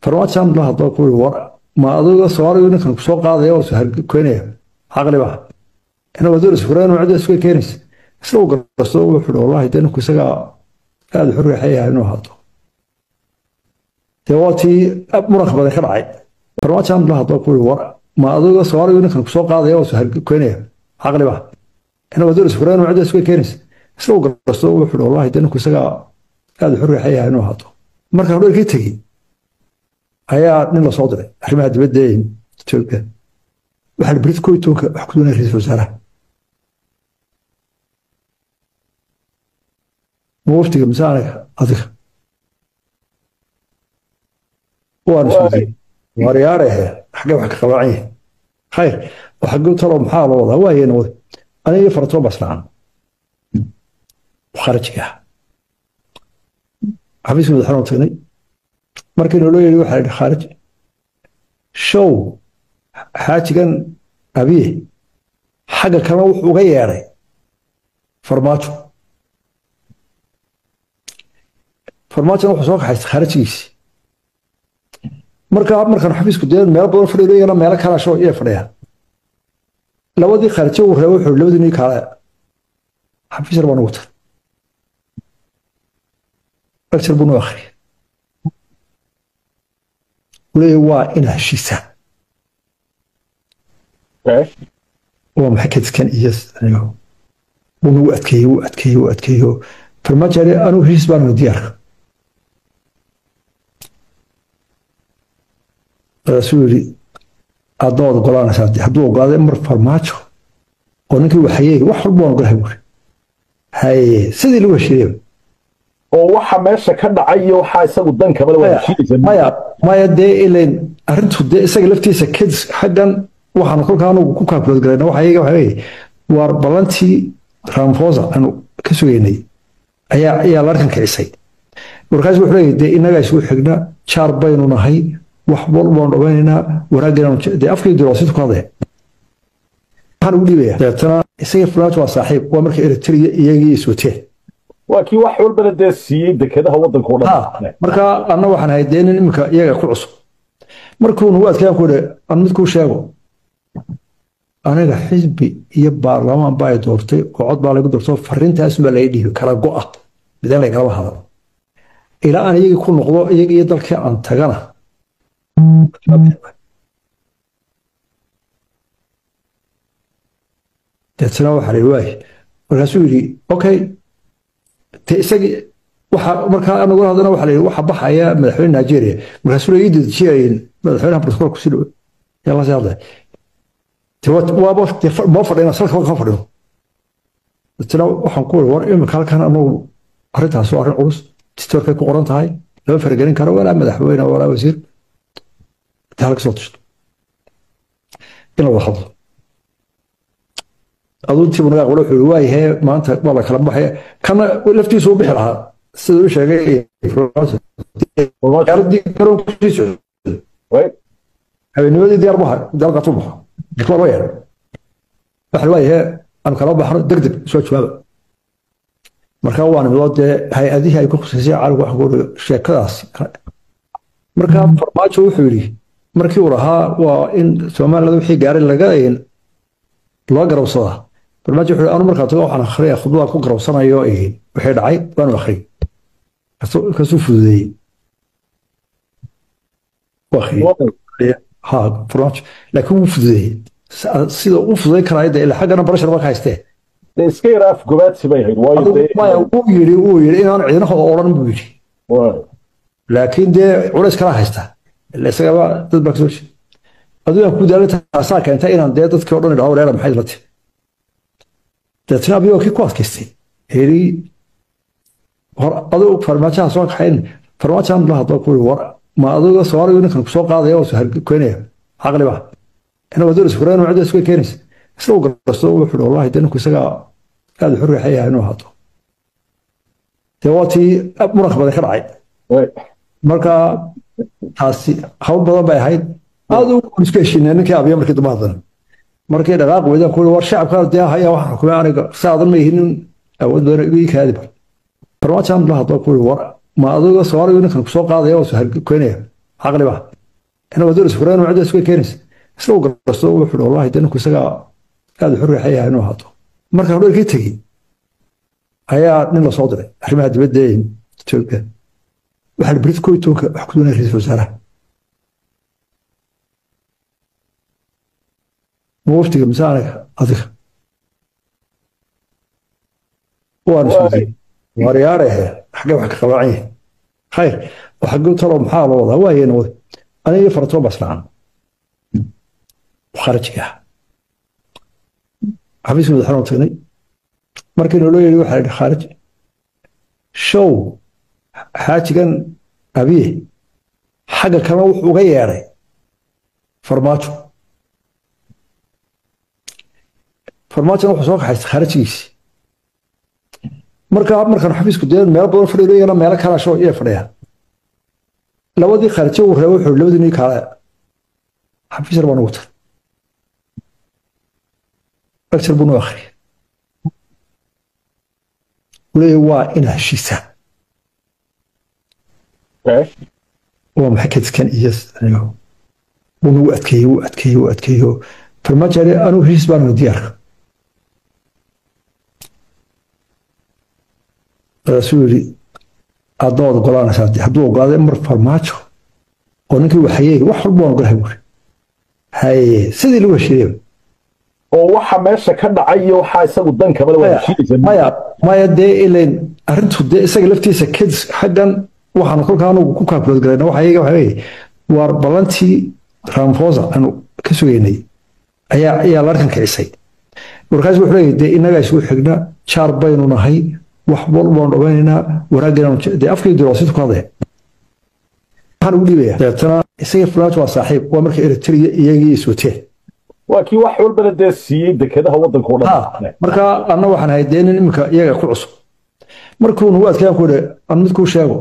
Farmaajoan la hadlo ku war ma adiga Soomaaliga ninkan ku soo qaadaya oo soo keenaya caqli ba ina wadaad isku reeno cid isku keenaysa isla u garso wuxuu wallahi dee ninku isaga aad u riixaya inuu hadlo. Dee waa tii muranka badan ka dhacay. Farmaajoan la hadlo ku war ma adiga Soomaaliga ninkan ku soo qaadaya oo soo keenaya caqli ba ina wadaad isku reeno cid isku keenaysa isla u garso wuxuu wallahi dee ninku isaga aad u riixaya inuu hadlo. Marka hore tegey ayaa nin la soo diray arrimaha dibadda ee Ethiopia. Waxaa la berit 11-ka wax ku doonaya ra'iisul wasaaraha. Ma waftiga mise aniga adiga waan isweydiiyey waariyaarehe xaggee wax ka qaloocan yahay khayr xaggee talo maxaa loo wadaa waayeen wada aniga faratoon baa israacan kharajiga xafiiska madaxweynaha tagnay. Markii naloo yidhi waxaa la yidhi khaarij show xaajigan abiye xagga kalena wuxuu uga yeedhay Farmaajo. Farmaajona wuxuu soo kaxaystay khaarijigiisii. Marka markaan xafiisku dee meelo badan fadhiyo iyagana meelo kala show iyay fadhiyaan. Labadii khaarijo uu reebay wuxuu labadii nin kaale xafiis yar baan ugu tagay. Lecture buu noo akhriyay. Wuu waa ina heshiisaan. Waa maxay kadiskan iyo wuu nagu adkeeyey wuu adkeeyey wuu adkeeyo. Farmaajo anigu heshiis baan diyaarka. Markaasuu yidhi aadna waad ogolaanaysaa hadduu ogolaaday mar Farmaajo oo ninkii waxayey wax walba waan ogolahay buuri. Haye sidii lagu heshiiyey oo waxa meesha ka dhacay iyo waxa isagu dan kamada waa heshiinaysa. Maya maya dee ilayn arrintu dee isaga laftiisa kadis xaggan waxaanu kolkaa anugu ku kaakulood galayna waxa iyaga waxa weeye waar ballantii Ramaphosa aanu ka sugaynay ayaa larkan kicisay. Markaas wuxuu leeyahay dee innagaa isugu xigna jaar baynu nahay wax walba waan dhawaynaynaa wanaaggan dee afkii duloosintu ku hadlaya. Waxaan ugu dhiibaya deetana isaga Farmaajo waa saaxiib waa markii Eritrea iyagii iswateen. Waa kii wax walbana dee siiyey dekedaha waddanka oo dhan. Marka anna waxaan ahay dee nin iminka iyaga ku cusub. Markuu nagu adkeeyaan ku yidhi aan mid kuu sheego aniga xisbi iyo baarlamaan baa ay doortay oo cod baa lagu doortay fariintaas baa laga dhiibay kala go'a midaan lagalama hadal ilaa aan iyagii ku noqdo iyaga iyo dalkii aan tagana. Deetana waxaa la yidhi waay markaasuu yidhi okay te isagii waxa markaa anagu hadana waxa la yidhi waxa baxaya madaxweyne Nigeria. Markaasuu ii dedejiyay madaxweynaha protocol ku sii dhow yaa la sii hadlay waaba ma fadhina salka ka fadhino. Deetana waxaan ku war imika halkan anagu arrintaas waa arrin culus dastuurkay ku qoran tahay lama faragelin karo walaa madaxweyne walaa wasiir inta halka soo tushto in la wada hadlo. Aduu intii naga aqbalay wuxuu waayahay maanta waa la kala baxaya kana laftiisu u bixi lahaa sida uu sheegay diyaaradii garoonka kusii socday habeennimadii diyaar bu ahaa diyaar qaatuu baxo laakiin waa loo yeedhay. Waxa waayahay aanu kala baxno deg deg soo jawaaba. Marka waan imid dee hay-adihii ay ku khuseysay caalamka waxaan ku uri sheekadaas. Marka Farmaajo wuxuu yidhi markii uu lahaa waa in Somaliland wixii gaaray laga loo garowsadaa. Farmaajo wuxuu yidhi anu markaa tago waxaan akhriyay khudbada ku garowsanayo wixii dhacay waanu akhriyay. Kasuu fududeeyey. Waa akhriyay. Ha Farmaajo laakiin wuu fududeeyey. Sida uu fududeyn karaa dee ilaa xaggana barashar ba ka haystee. Dee iska yara afgobaadsi bay ahayd waayo dee maya wuu yidhi inaan ciidanaha odhan buu yidhi. Laakiin dee culays kala haysta ila isagaba dad baa kasoo jeeda. Adduunkan ku daalay taasaa keentay inaan dee dadkii oo dhan idhaho reera maxay la timi. Deetna abiyo kii ku adkaystay yidhi hor adigu Farmaajaha soo kaxayn Farmaajoan la hadlo ku war ma adiga Soomaaliga ninkan ku soo qaadaya oo soo keenaya caqli ba ina wadaad isku reeno cid isku keenaysa isla u garso wuxuu wallahi dee ninku isaga aad u riixaya inuu hadlo. Dee waa tii muranka badan ka dhacay. Marka taasi hawl badan bay ahayd. Aad u isku heshiinay ninkii abiyo markii dambe hadlana. Markii dhaqaaq weydaan ku war shacabka dee haya waxaan xukumay aniga saadan ma yihiin awood badan igu kaadi bar. Farmaajoan la hadlo ku war ma adiga Soomaaliga ninkan ku soo qaadaya oo soo keenaya Caqli ba ina waa doonaysa fureen cidda isku keenaysa isla uu garasto. Wuxuu yidhi wallahi dee ninku isagaa aad u riixayahay inuu ahaato. Markaan hodheelkii tegey ayaa nin lasoo diray arrimaha dibadda ee Etoobiya. Waxaa la berit 11-ka wax ku doonaya ra'iisul wasaaraha ma waftiga mise aniga adiga waanu isweydiiyey waaryaarahe xaggee wax ka qaloocan yahay khayr oo xaggee talo maxaa loo wadaa waayena wada aniga iyo faratoon baa israacan kharajiga ah xafiiska madaxweynaha tagnay. Markii naloo yidhi waxaa la yidhi khaarij show xaajigan Abiye xagga kalena wuxuu uga yeedhay Farmaajo. Farmaajona wuxuu soo kaxaystay khaarijigiisii. Marka markaan xafiisku dee meelo badan fadhiyo iyagana meelo kala show iyay fadhiyaan. Labadii khaarijiye uu reebay wuxuu labadii nin kaale xafiis yar baan ugu taray, lecture buu noo akhriyay. Uu leeyahay waa inaa heshiisaan. Waa maxay kadiskan iyo wuu nagu adkeeyey, wuu adkeeyey, wuu adkeeyo. Farmaajo yidhi anigu heshiis baan diyaarka. Markaasuu yidhi aadna waad ogolaanaysaa hadduu ogolaaday mar Farmaajo oo ninkii waxayey wax walba waan ogolahay buuri. Haye sidii lagu heshiiyey oo waxa meesha ka dhacay iyo waxa isagu dan kamale waa heshiinaysa. Maya maya dee ilayn arrintu dee isaga laftiisa kadis xaggan waxaanu kolkaa anugu ku kaakulood galayna waxa iyaga waxa weeye waar ballantii Ramaphosa aanu ka sugaynay ayaa larkan kicisay. Markaas wuxuu leeyahay dee innagaa isugu xigna jaar baynu nahay wax walba waan dhawaynaynaa wanaaggan dee afkii dulasitu ku hadlaya waxaan ugu dhiibaya. Dabeetana isaga Farmaajo waa saaxiib, waa markii Eritrea iyagii iswateen waa kii wax walbana dee siiyey dekedaha waddanka oo dhan. Marka anna waxaan ahay dee nin iminka iyaga ku cusub. Markuu nagu adkeeyaan ku yidhi aan mid kuu sheego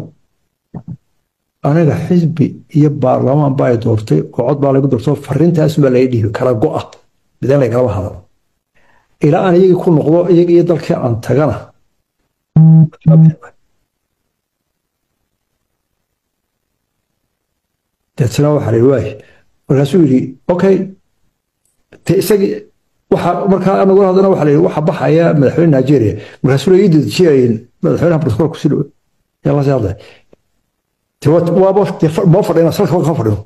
aniga xisbi iyo baarlamaan baa ay doortay oo cod baa lagu doortay fariintaas baa laga dhiibay kala go'a midaan lagalama hadal ilaa aan iyagii ku noqdo iyaga iyo dalkii aan tagana. Deetana waxaa la yidhi waay. Markaasuu yidhi okay te isagii waxa markaa anagu hadana waxaa la yidhi waxa baxaya madaxweyne Nigeria. Markaasuu la ii dedejiyay madaxweynaha protocolku si dhow yaa la sii hadlaya waaba ma fadhina salka ka fadhino.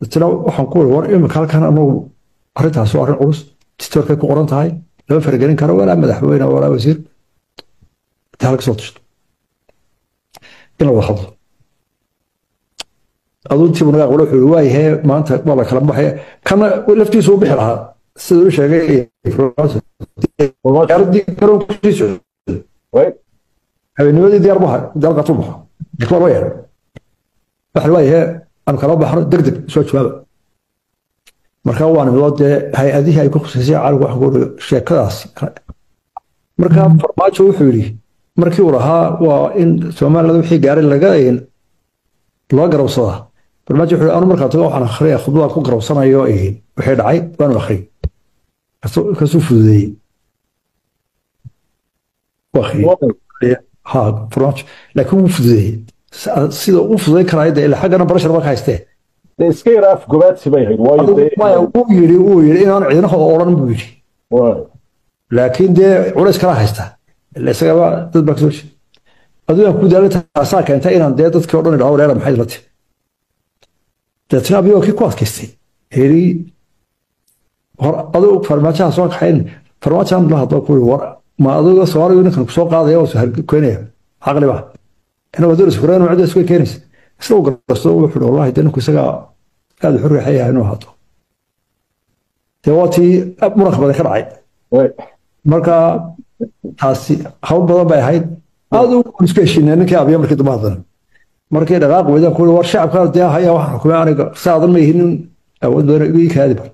Deetana waxaan ku war imika halkan anagu arrintaas waa arrin culus distoorkay ku qoran tahay lama faragelin karo walaa madaxweyne walaa wasiir inta halka soo tushto in la wada hadlo. Aduu intii naga aqbalo wuxuu waayahay maanta waa la kala baxaya kana laftiisu u bixi lahaa sida uu sheegay diyaaradii garoonka kusii socday habeennimadii diyaar bu ahaa diyaar qaatuu baxo laakiin waa loo yeedhay. Waxa waayahay aanu kala baxno deg deg soo jawaaba. Marka waan midoo dee hay-adihii ay ku khuseysay caalamku waxaan ku uri sheekadaas. Marka Farmaajo wuxuu yidhi markii uu lahaa waa in Somaliland wixii gaaray laga loo garowsadaa. Farmaajo wuxuu yidhi anu markaan tago waxaan akhriyaya khudbadaan ku garowsanayo wixii dhacay waanu akhriyay kasuu fududeeyey waa akhriyay ha Farmaajo laakiin wuu fududeeyey sida uu fududeyn karaayo dee ilaa xaggana barashar baa ka haystee dee iska yara afgobaadsi bay ahayd waayo dee maya wuu yidhi inaan ciidanaha odhan buu yidhi laakiin dee culays kala haysta ila isagaba dad baa kasoo jeeda adduunkan ku daalay taasaa keentay inaan dee dadkii oo dhan idhaho wareera maxay la timi. Deetna Abiy waa kii ku adkaystay yidhi hor adigu Farmaajaha soo kaxayn. Farmaajahan la hadlo ku war ma adiga Soomaaligu ninkan kusoo qaadaya oo keenaya caqli ba ina waa doonaysa fureen cidda isku keenaysa isla uu garasto. Wuxuu yidhi wallahi dee ninku isagaa aad u riixayahay inuu ahaato dee waa tii muranka badan ka dhacay. Marka taasi hawl badan bay ahayd aad u isku heshiinay ninkii Abiya markii dambe haddana markii dhaqaaq weydaan ku war shacabka dee haya waxaan xukumay aniga saadan ma ihinin awood badan igu ii kaadi bar.